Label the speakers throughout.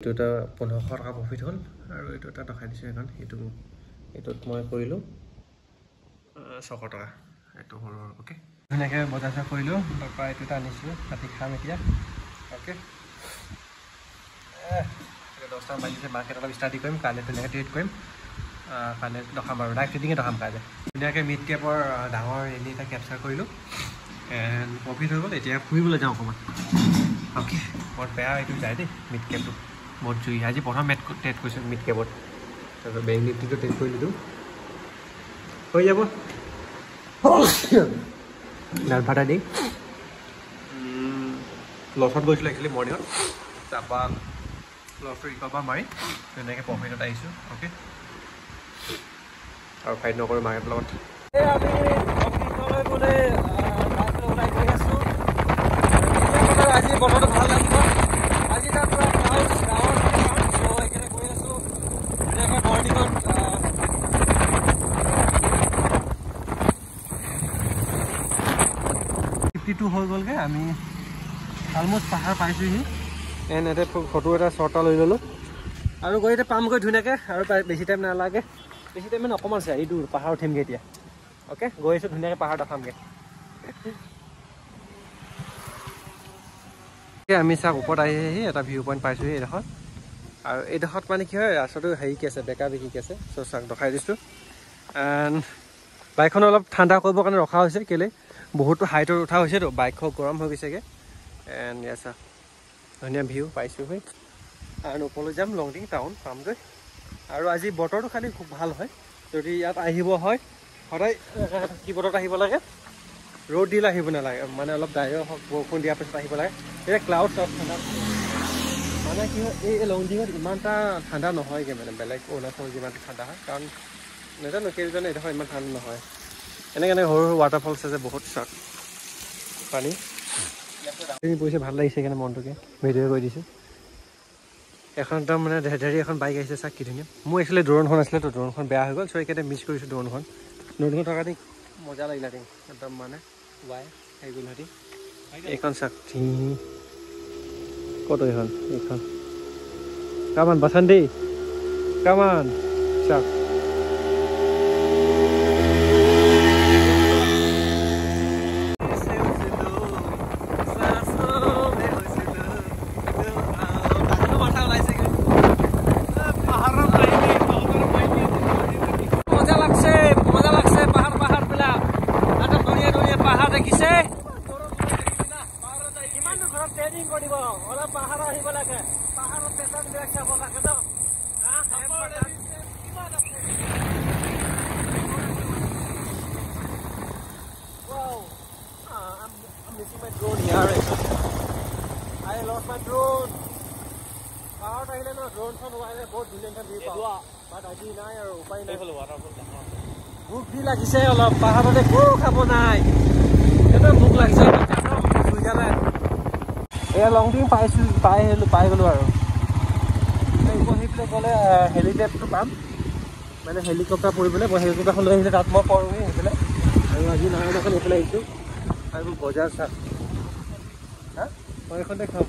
Speaker 1: এইটো এটা 1500 টকা প্ৰফিট হ'ল। আৰু এইটো এটা দেখাই দিছোঁ এখন, এইটো এইটোত মই কৰিলোঁ 600 টকা, এইটো সৰু। অ'কে, ধুনীয়াকৈ বজাৰ চজাৰ কৰিলোঁ। তাৰপৰা এইটো এটা আনিছোঁ, ৰাতি খাম এতিয়া। অ'কে, 10টামান বাজিছে, মাৰ্কেট অলপ ষ্টাডি কৰিম, কাইলৈ ধুনীয়াকৈ ট্ৰেড কৰিম। কাইলৈ দেখাম বাৰু, লাইভ ট্ৰেডিঙে দেখাম কাইলৈ। ধুনীয়াকৈ মিড কেপৰ ডাঙৰ ৰেলি এটা কেপচাৰ কৰিলোঁ এণ্ড প্ৰফিট হৈ গ'ল। এতিয়া ফুৰিবলৈ যাওঁ অকণমান। অ'কে, বৰ বেয়া এইটো যায় দেই, মিড কেপটো বহুত জুই। আজি প্ৰথম মেট ট্ৰেড কৰিছোঁ মিড কেপত। তাৰপিছত বেংক নিফটিটো ট্ৰেড কৰি দিলোঁ, হৈ যাব। দাল ভাটা দি লছত গৈছিলোঁ একচুৱেলি মৰ্ণিঙত, তাৰপৰা লছটো ৰিকভাৰ মাৰি ধুনীয়াকৈ প্ৰফিটত আহিছোঁ। অ'কে, আৰু ফাইট নকৰোঁ মাৰ্কেটৰ লগত। আমি ওলাই গৈ আছোঁ। আজি বতৰটো ভাল লাগিব, আজি তাত পূৰা ক্লাউড ডাৱৰ, চ' সেইকাৰণে গৈ আছোঁ ধুনীয়াকৈ মৰ্ণিঙত। 52 হৈ গ'লগৈ, আমি অলমষ্ট পাহাৰ পাইছোঁহি। এণ্ড ইয়াতে ফটো এটা শ্বৰ্ট এটা লৈ ল'লোঁ আৰু গৈ এতিয়া পামগৈ ধুনীয়াকৈ। আৰু বেছি টাইম নালাগে, বেছি টাইম মানে অকণমান আছে, এইটো পাহাৰ উঠিমগৈ এতিয়া। অ'কে, গৈ আছোঁ ধুনীয়াকৈ পাহাৰ দেখামগৈ। আমি চাওক ওপৰত আহি আহি এটা ভিউ পইণ্ট পাইছোঁহি এইডোখৰত। আৰু এইডোখৰত মানে কি হয়, ৰাস্তাটো হেৰি কি আছে, বেকা বেকি আছে। চ' চাওক দেখাই দিছোঁ। এণ্ড বাইকখন অলপ ঠাণ্ডা কৰিবৰ কাৰণে ৰখা হৈছে, কেলৈ বহুতো হাইটত উঠা হৈছেতো, বাইকখন গৰম হৈ গৈছেগৈ। এণ্ড ইয়াত চাওক ধুনীয়া ভিউ পাইছোঁহি। আৰু ওপৰলৈ যাম, লংডিং টাউন পামগৈ। আৰু আজি বতৰটো খালি খুব ভাল হয়, যদি ইয়াত আহিব হয় সদায় কি বতৰত আহিব লাগে, ৰ'দ দিলে আহিব নালাগে, মানে অলপ ডাৱৰীয়া হওক, বৰষুণ দিয়াৰ পিছত আহিব লাগে। এতিয়া ক্লাউড চব ঠাণ্ডা, মানে কি হয় এই লংডিঙত ইমান এটা ঠাণ্ডা নহয়গৈ, মানে বেলেগ অৰুণাচলত যিমানটো ঠাণ্ডা হয়, কাৰণ নাজানো কেইজনে এইডোখৰ ইমান ঠাণ্ডা নহয়। এনেকৈ এনেকৈ সৰু সৰু ৱাটাৰফলছ আছে বহুত, চাওক পানী পৰিছে, ভাল লাগিছে সেইকাৰণে মনটোকে ভিডিঅ' কৰি দিছোঁ। এখন একদম মানে ঢেৰি এখন বাইক আহিছে, চাওক কি ধুনীয়া। মোৰ একচুৱেলি ড্ৰোনখন আছিলে, তো ড্ৰোনখন বেয়া হৈ গ'ল, চ' সেইকাৰণে মিছ কৰিছোঁ ড্ৰোনখন। ড্ৰোনখন থকা দি মজা লাগিলে একদম, মানে ৱাই আহি গ'ল সিহঁতি। এইখন চাওক, ক'ত এইখন, এইখন কামান বাচান দেই, কামান চাওক। I lost my drone. পাহাৰত আহিলে ন ড্ৰোনখন ওলালে বহুত ধুনীয়া ধুনীয়া ভিউ পাওঁ, বাট আজি নাই আৰু উপায় নাই। ভোক দি লাগিছে অলপ, পাহাৰত একো খাব নাই, একদম ভোক লাগিছে, নাই। এয়া লংডিং পাইছোঁ, পাই আহিলোঁ, পাই গ'লোঁ। আৰু সেইফালে গ'লে হেলিকেপ্টাৰটো পাম, মানে হেলিকপ্টাৰ পৰিবলৈ মই হেলিকপ্টাৰখন লৈ আহিলে তাত মই পৰোঁহি সেইফালে। আৰু আজি নাৰায়ণখন এইফালে আহিছোঁ। আৰু বজাৰ চাহ হা মই এইখনতে খাম,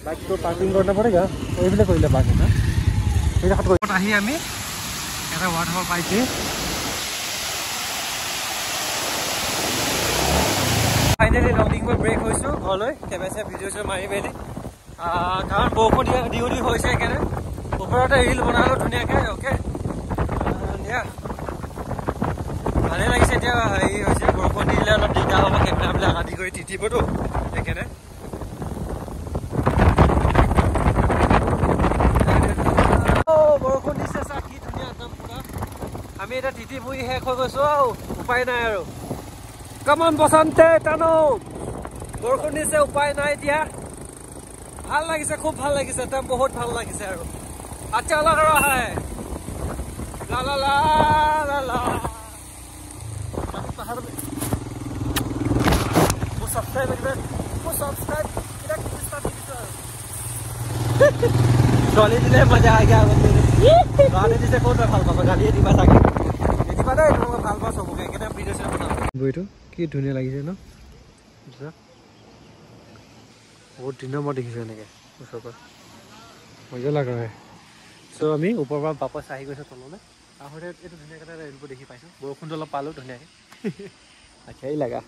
Speaker 1: বাইকটো পাৰ্কিং কৰিব পৰেগা, এইফালে কৰিলে পাৰ্কিং। হা সেইডোখৰত আহি আমি এটা ৱাটাৰফল পাইছোঁ। ফাইনেলি লংডিং মই ব্ৰেক হৈছোঁ ঘৰলৈ, কেমেৰা চেমেৰা ভিডিঅ' চিডিঅ' মাৰি মেলি, কাৰণ বৰষুণ দিওঁ দিওঁ হৈছে, সেইকাৰণে ওপৰতে ৰিল বনালোঁ ধুনীয়াকৈ। অ'কে দিয়া, ভালেই লাগিছে। এতিয়া হেৰি হৈছে, বৰষুণ দিলে অলপ দিগদাৰ হ'ব, কেমেৰাবিলাক আদি কৰি তিতিবতো, সেইকাৰণে। বৰষুণ দিছে চা কি ধুনীয়া একদম পুৰা। আমি এতিয়া তিতি বুৰি শেষ হৈ গৈছোঁ আৰু উপায় নাই আৰু। কমন বসন্তে টানো, বৰষুণ দিছে, উপায় নাই এতিয়া। ভাল লাগিছে, খুব ভাল লাগিছে, একদম বহুত ভাল লাগিছে। আৰু আচ্ছা লগ ৰহা হে, লা লা লা লা লা। পাহাৰ মোৰ ছাবস্ক্ৰাইব, মোৰ ছাবস্ক্ৰাইব দিছোঁ আৰু ছোৱালী দিলে মজা আহি গা, গালি দিছে ক'ত ভাল পাবা, গালিয়ে দিবা চাগে, নিদিবা দেই, তোমালোকে ভাল পাওঁ চবকে, সেইকাৰণে ভিডিঅ' চিডিঅ' বনাওঁ। বইটো কি ধুনীয়া লাগিছে ন, বহুত দিনৰ মই দেখিছোঁ এনেকৈ ওচৰৰ পৰা। মজা লাগ ৰহে। চ' আমি ওপৰৰ পৰা বাপচ আহি গৈছোঁ তললৈ। আহোঁতে এইটো ধুনীয়াকৈ এটা ৰেইনব' দেখি পাইছোঁ, বৰষুণটো অলপ পালোঁ ধুনীয়াকৈ। আচ্ছা, এই লাগা।